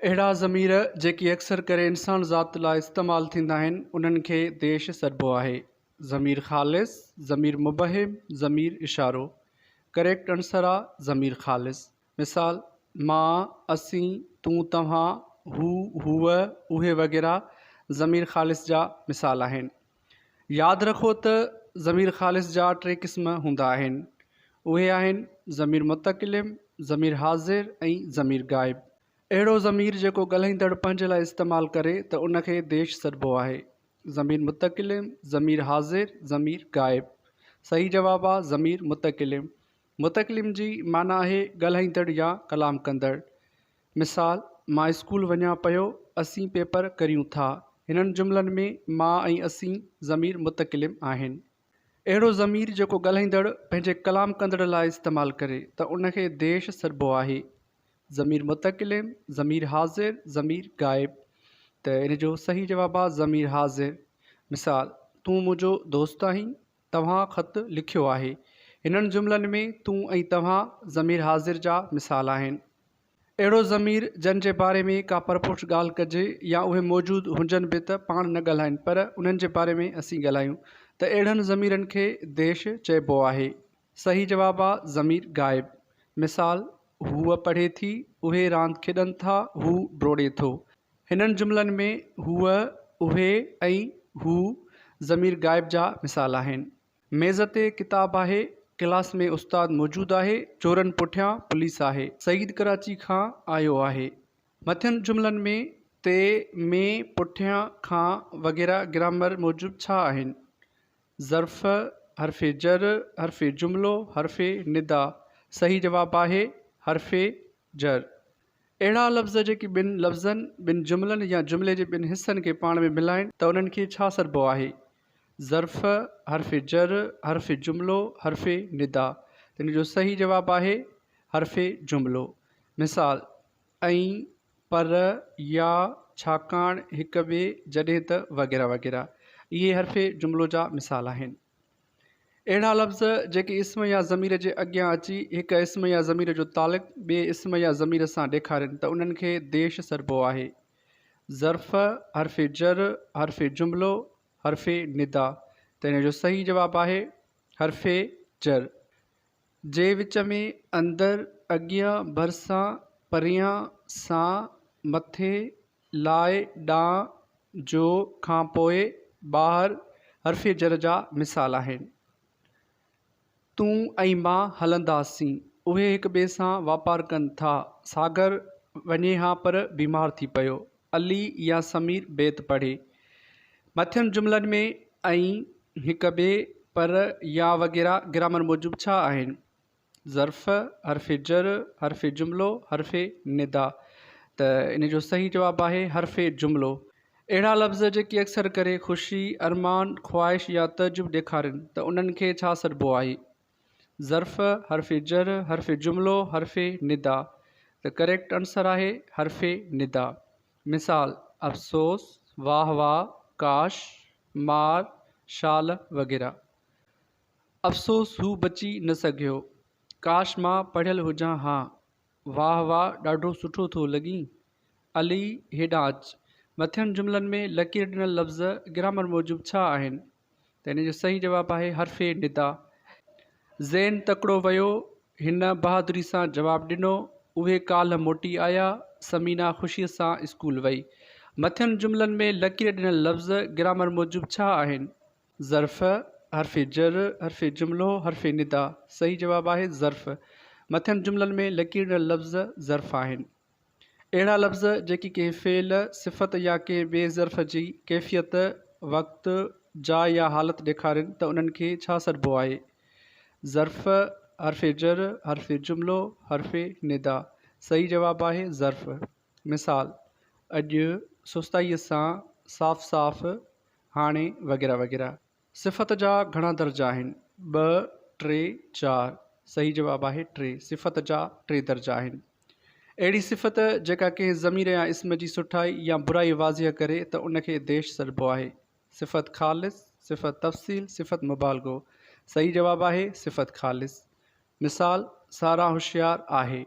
اهڙا ضمير جيڪي اڪثر ڪري انسان ذات لاء استعمال ٿيندا آهن، انهن کي ديش سڏبو آهي. ضمير خالص، ضمير مبهم، ضمير اشارو. ڪريڪٽ انسر آ ضمير خالص. مثال، مان، اسين، تون، توهان، هو، هوء، اهي وغيره ضمير خالص جا مثال آهن. ياد رکو ته ضمير خالص جا ٽي قسم هوندا آهن. اهي آهن، ضمير متڪلم، ضمير حاضر ۽ ضمير غائب. اهڙو ضمير جيڪو ڳالهائيندڙ پنهنجي لاء استعمال ڪري ته ان کي ديش سڏبو آهي. ضمير متڪلم، ضمير حاضر، ضمير غائب. صحيح جواب آ ضمير متڪلم. متڪلم جي معنيٰ آهي ڳالهائيندڙ يا ڪلام ڪندڙ. مثال، مان اسڪول وڃان پيو، اسين پيپر ڪريون ٿا. هنن جملن ۾ مان ۽ اسين ضمير متڪلم آهن. اهڙو ضمير جيڪو ڳالهائيندڙ پنهنجي ڪلام ڪندڙ لاء استعمال ڪري ته ان کي ديش سڏبو آهي. ضمير متڪلم، ضمير حاضر، ضمير غائب. ته ان جو صحيح جواب آهي ضمير حاضر. مثال، تون منهنجو دوست آهين، توهان خط لکيو آهي. هنن جملن ۾ تون ۽ توهان ضمير حاضر جا مثال آهن. اهڙو ضمير جن جي باري ۾ ڪا پرپٺ ڳالهه ڪجي يا اهي موجود هجن به ته پاڻ نه ڳالهائين پر انهن جي باري ۾ اسين ڳالهايون ته اهڙن ضميرن کي ديش چئبو آهي. صحيح جواب آ ضمير غائب. مثال، هوء پڙهي ٿي، اهي راند کيڏن ٿا، هو ڊوڙي ٿو. هنن جملن ۾ هوء، اهي ۽ هو ضمير غائب جا مثال آهن. ميز تي ڪتاب آهي، ڪلاس ۾ استاد موجود آهي، چورن پٺيان پوليس آهي. سعيد ڪراچي کان آيو آهي. مٿين جملن ۾ تي، ۾، پٺيان، کان وغيره گرامر موجب ڇا آهن؟ ظرف، حرف جر، حرف جملو، حرف ندا. صحيح جواب آهي حرف جر. اهڙا لفظ جيڪي ٻن لفظن، ٻن جملن يا جملي جي ٻن حصن کي پاڻ ۾ ملائين ته انهن کي ڇا سڏبو آهي؟ ظرف، حرف جر، حرف جملو، حرف ندا. ته ان جو صحيح جواب آهي حرف جملو. مثال، ۽ پر، يا، ڇاڪاڻ، هڪ ٻئي، جڏهن ته وغيره وغيره. اهي حرف جملو جا مثال آهن. اهڙا لفظ جيڪي اسم يا ضمير جي اڳيان اچي هڪ اسم يا ضمير جو تعلق ٻئي اسم يا ضمير سان ڏيکارين ته انهن کي ديش سڏبو آهي. ظرف، حرف جر، حرف جملو، حرف ندا ته ان جو صحيح جواب آهي حرف جر. جي وچ ۾، اندر، اڳيان، ڀرسان، پريان، سان، مٿي، لاء، ڏانهن، جو، کان پوء، ٻاهر حرف جر جا مثال آهن. تون ۽ مان هلنداسين. اهي هڪ ٻئي سان واپار ڪن ٿا. ساگر وڃي ها پر بيمار ٿي پيو. علي يا سمير بيت پڙهي. مٿين جملن ۾ ۽ هڪ ٻئي، پر، يا وغيره گرامر موجب ڇا آهن؟ ظرف، حرف جر، حرف جملو، حرف ندا. ته ان جو صحيح جواب آهي حرف جملو. اهڙا لفظ جيڪي اڪثر ڪري خوشي، ارمان، خواهش يا تعجب ڏيکارين ته انهن کي ڇا سڏبو آهي؟ ظرف، حرف جر، حرف جملو، حرف ندا. ته ڪريڪٽ انسر آهي حرف ندا. مثال، افسوس، واهه واهه، ڪاش، مار، شال وغيره. افسوس هو بچي نه سگهيو. ڪاش مان پڙهيل هجان ها. واهه واهه ڏاڍو سٺو ٿو لڳين. علي هيڏانهن اچ. مٿين جملن ۾ لڪير ڏنل لفظ گرامر موجب ڇا آهن؟ ته ان جو صحيح جواب آهي حرف ندا. زين تڪڙو ويو، هن بهادري سان جواب ڏنو، اهي ڪالهه موٽي آيا، ثمينه خوشيء سان اسڪول وئي. مٿين جملن ۾ لڪير ڏنل لفظ گرامر موجب ڇا آهن؟ ظرف، حرف جر، حرف جملو، حرف ندا. صحيح جواب آهي ظرف. مٿين جملن ۾ لڪير ڏنل لفظ ظرف آهن. اهڙا لفظ جيڪي ڪنهن فعل، صفت يا ڪنهن ٻئي ظرف جي ڪيفيت، وقت، جاء يا حالت ڏيکارين ته انهن کي ڇا سڏبو آهي؟ ظرف، حرف جر، حرف جملو، حرف ندا. صحيح جواب آهي ظرف. مثال، اڄ، سستائيء سان، صاف صاف، هاڻي وغيره وغيره. صفت جا گهڻا درجا آهن؟ ٻه، ٽي، چار. صحيح جواب آهي ٽي. صفت جا ٽي درجا آهن. اهڙي صفت جيڪا ڪنهن ضمير يا اسم جي سٺائي يا برائي واضح ڪري ته ان کي ديش سڏبو آهي. صفت خالص، صفت تفصيل، صفت مبالغو. صحيح جواب آهي صفت خالص. مثال، ساران هوشيار آهي.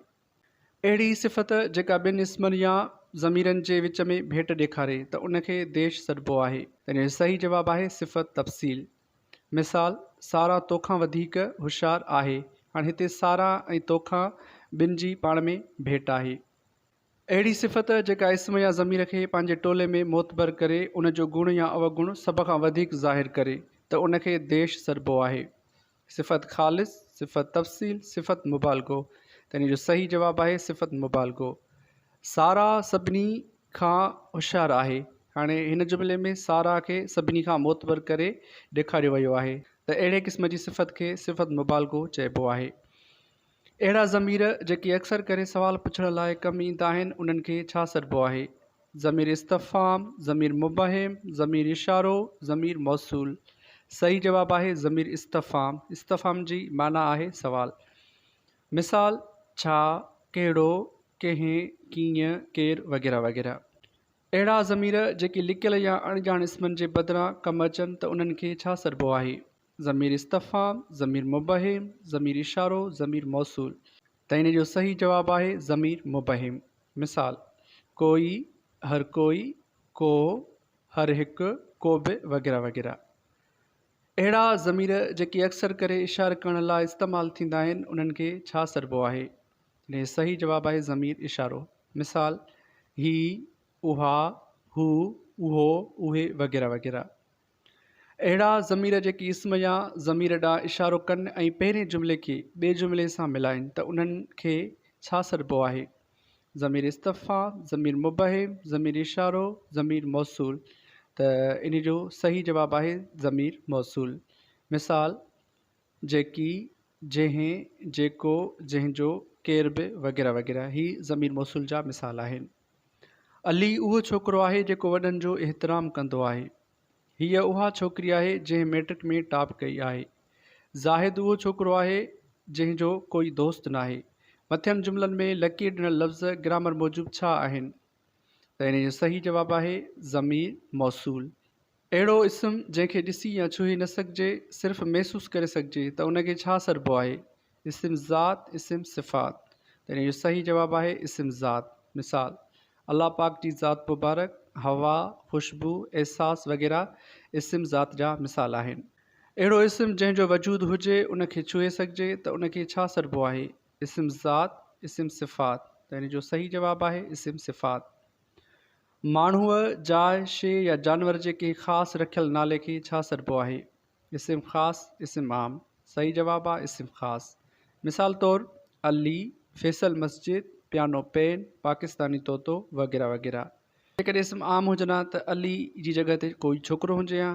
اهڙي صفت جيڪا ٻن اسمن يا ضميرن جي وچ ۾ ڀيٽ ڏيکاري ته ان کي ديش سڏبو آهي. ته ان جو صحيح جواب آهي صفت تفصيل. مثال، سارا توکان وڌيڪ هوشيار آهي. هاڻي هتي سارا ۽ توکان ٻن جي پاڻ ۾ ڀيٽ آهي. اهڙي صفت جيڪا اسم يا ضمير کي پنهنجي ٽولي ۾ معتبر ڪري ان جو گڻ يا اوگڻ سڀ کان وڌيڪ ظاهر ڪري ته ان کي ديش سڏبو آهي. صفت خالص، صفت تفصيل، صفت مبالغو ته ان جو صحيح جواب آهي صفت مبالغو. سارا سڀني کان هوشيار آهي. هاڻي هن جملي ۾ سارا کي سڀني کان معتبر ڪري ڏيکاريو ويو آهي ته اهڙي قسم جي صفت کي صفت مبالغو چئبو آهي. اهڙا ضمير جيڪي اڪثر ڪري سوال پڇڻ لاء ڪم ايندا آهن انهن کي ڇا سڏبو آهي؟ ضمير استفهام، ضمير مبهم، ضمير اشارو، ضمير موصول. صحيح جواب آهي ضمير استفهام. استفهام جي معنيٰ آهي سوال. مثال، ڇا، ڪهڙو، ڪنهن، ڪيئن، ڪير وغيره وغيره. اهڙا ضمير جيڪي لڪيل يا اڻڄاڻ اسمن جي بدران ڪم اچن ته انهن کي ڇا سڏبو آهي؟ ضمير استفهام، ضمير مبهم، ضمير اشارو، ضمير موصول. ته ان جو صحيح جواب آهي ضمير مبهم. مثال، ڪوئي، هر ڪوئي، ڪو، هر هڪ، ڪو به وغيره وغيره. اهڙا ضمير جيڪي اڪثر ڪري اشاري ڪرڻ لاء استعمال ٿيندا آهن انهن کي ڇا سڏبو آهي؟ ان جو صحيح جواب آهي ضمير اشارو. مثال، هي، اها، هو، اهو، اهي وغيره وغيره. اهڙا ضمير جيڪي اسم يا ضمير ڏانهن اشارو ڪن ۽ پهرين جملي کي ٻئي جملي سان ملائين ته انهن کي ڇا سڏبو آهي؟ ضمير استفهام، ضمير مبهم، ضمير اشارو، ضمير موصول ته انهي جو صحيح جواب آهي ضمير موصول. مثال، جيڪي، جنهن، جيڪو، جنهن جو، ڪير به وغيره وغيره هي ضمير موصول جا مثال آهن. علي اهو ڇوڪرو آهي جيڪو وڏن جو احترام ڪندو آهي. هيء اها ڇوڪري آهي جنهن مئٽرڪ ۾ ٽاپ ڪئي آهي. زاهد اهو ڇوڪرو آهي جنهن جو ڪوئي دوست ناهي. مٿين جملن ۾ لڪير ڏنل لفظ گرامر موجب ڇا آهن؟ ته ان جو صحيح جواب آهي ضمير موصول. اهڙو اسم جنهن کي ڏسي يا ڇهي نه سگهجي، صرف محسوس ڪري سگهجي ته ان کي ڇا سڏبو آهي؟ اسم ذات، اسم صفات. ته ان جو صحيح جواب آهي اسم ذات. مثال، الله پاڪ جي ذات مبارڪ، هوا، خوشبو، احساس وغيره اسم ذات جا مثال آهن. اهڙو اسم جنهن جو وجود هجي ان کي ڇهي سگهجي ته ان کي ڇا سڏبو آهي؟ اسم ذات، اسم صفات. ته ان جو صحيح جواب آهي اسم صفات. ماڻهوء، جاء، شيء يا جانور جي ڪنهن خاص رکيل نالي کي ڇا سڏبو آهي؟ اسم خاص، اسم عام. صحيح جواب آ اسم خاص. مثال طور، علي، فيصل مسجد، پيانو پين، پاڪستاني طوطو وغيره وغيره. جيڪڏهن اسم عام هجن ها ته علي جي جڳهه تي ڪوئي ڇوڪرو هجي ها.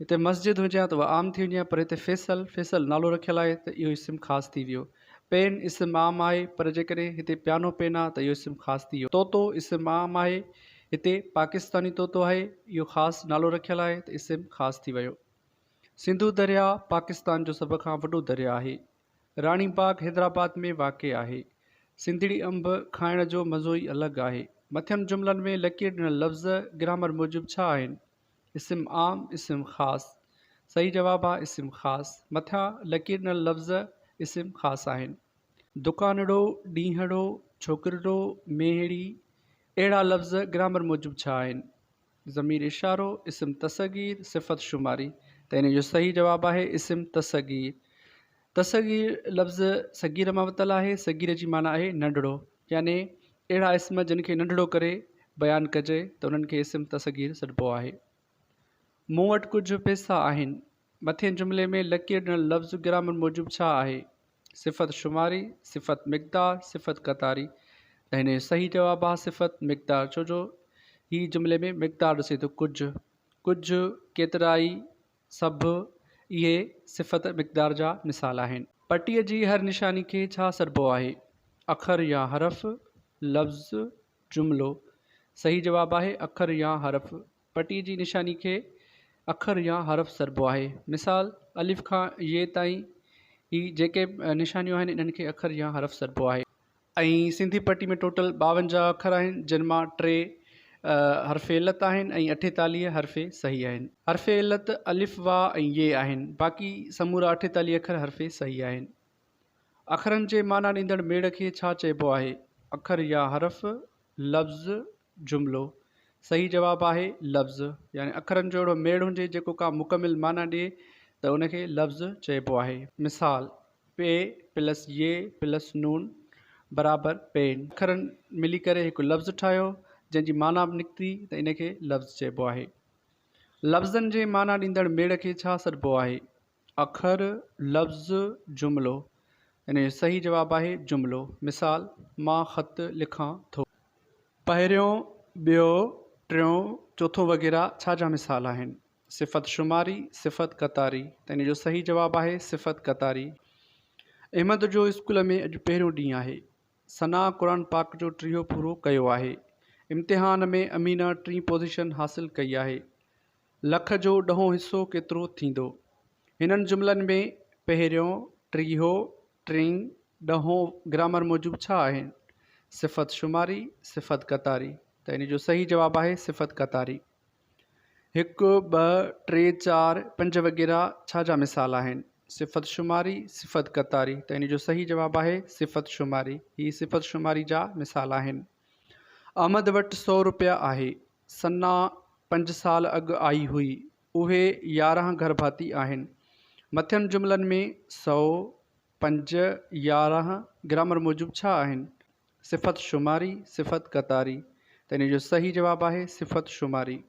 هتي مسجد هجي ها ته اها عام ٿي وڃي ها پر هتي فيصل، فيصل نالو رکيل آهي ته اهو اسم خاص ٿي ويو. پين اسم عام آهي پر جيڪڏهن هتي پيانو پين آ ته اهو اسم خاص ٿي ويو. طوطو اسم عام آهي هتي پاڪستاني طوطو آهي اهو خاص نالو رکيل آهي ته اسم خاص ٿي ويو. سنڌو درياء پاڪستان جو سڀ کان وڏو درياء آهي. راڻي باغ حيدرآباد ۾ واقع آهي. سنڌڙي انب کائڻ جو مزو ئي الڳ آهي. مٿين جملن ۾ لڪير ڏنل لفظ گرامر موجب ڇا آهن؟ اسم عام، اسم خاص. صحيح جواب آ اسم خاص. مٿيان لڪير ڏنل لفظ اسم خاص آهن. دڪانڙو، ڏينهڙو، ڇوڪرڙو، مينهڙي اهڙا لفظ گرامر موجب ڇا آهن؟ ضمير اشارو، اسم تصغير، صفت شماري. ته ان جو صحيح جواب آهي اسم تصغير. تصغير لفظ صغير مان ورتل آهي، صغير جي معنيٰ آهي ننڍڙو، يعني اهڙا اسم جن کي ننڍڙو ڪري بيان ڪجي ته انهن کي اسم تصغير سڏبو آهي. مون وٽ ڪجهه پئسا آهن. مٿين جملي ۾ لڪير ڏنل لفظ گرامر موجب ڇا آهي؟ صفت شماري، صفت مقدار، صفت قطاري. ته هن جو صحيح جواب آهي صفت مقدار ڇو جو هي جملي ۾ مقدار ڏسي ٿو ڪجهه، ڪجهه، ڪيترائي، سڀ اهي صفت مقدار جا مثال آهن. پٽيء جي هر نشاني کي ڇا سڏبو آهي؟ اکر يا حرف، لفظ، جملو. صحيح جواب آهي اکر يا حرف. پٽيء جي نشاني کي اکر يا حرف سڏبو آهي. مثال، الف کان ي تائين هي جيڪي نشانيون آهن انهن کي اکر يا حرف سڏبو آهي. ۽ سنڌي پٽي ۾ ٽوٽل 52 اکر آهن جن مان ٽي حرف علت آهن ۽ 48 حرف صحيح آهن. حرف علت الف، واء ۽ ي آهن باقي سمورا 48 اکر حرف صحيح آهن. اکرن جي معنيٰ ڏيندڙ ميڙ کي ڇا چئبو آهي؟ اکر يا حرف، لفظ، جملو. صحيح جواب آهي لفظ. يعني اکرن جو اهڙو ميڙ هجي جيڪو ڪا مڪمل معنيٰ ڏئي ته ان کي لفظ چئبو آهي. مثال، پ پلس ي پلس نون برابر پين. اکرن ملي ڪري هڪ لفظ ٺاهيو جنهن جي معنيٰ به نڪتي ته ان کي لفظ چئبو آهي. لفظن جي معنيٰ ڏيندڙ ميڙ کي ڇا سڏبو آهي؟ اکر، لفظ، جملو. ان جو صحيح جواب آهي جملو. مثال، مان خط لکان ٿو. پهريون، ٻيو، ٽيون، چوٿون وغيره ڇا جا مثال آهن؟ صفت شماري، صفت قطاري. ته ان جو صحيح جواب آهي صفت قطاري. احمد جو اسڪول ۾ اڄ پهريون ڏينهن آهي. ثنا قرآن پاڪ جو ٽيهو پورو ڪيو آهي. امتحان ۾ امينه ٽين پوزيشن حاصل ڪئي آهي. لک جو ڏهون حصو ڪيترو ٿيندو؟ هنن جملن ۾ پهريون، ٽيهو، ٽين، ڏهون گرامر موجب ڇا آهن؟ صفت شماري، صفت قطاري. ته ان جو صحيح جواب آهي صفت قطاري. هڪ، ٻه، ٽي، چار، پنج وغيره ڇا جا مثال آهن؟ صفت شماري، صفت قطاري. ته ان جو صحيح جواب آهي صفت شماري. هي صفت شماري جا مثال آهن. احمد وٽ سو روپيا آهي. ثنا پنج سال اڳ آئي هئي. اهي 11 گهر ڀاتي آهن. مٿين جملن ۾ سئو، پنج، 11 گرامر موجب ڇا آهن؟ صفت شماري، صفت قطاري. ته ان جو صحيح جواب آهي صفت شماري.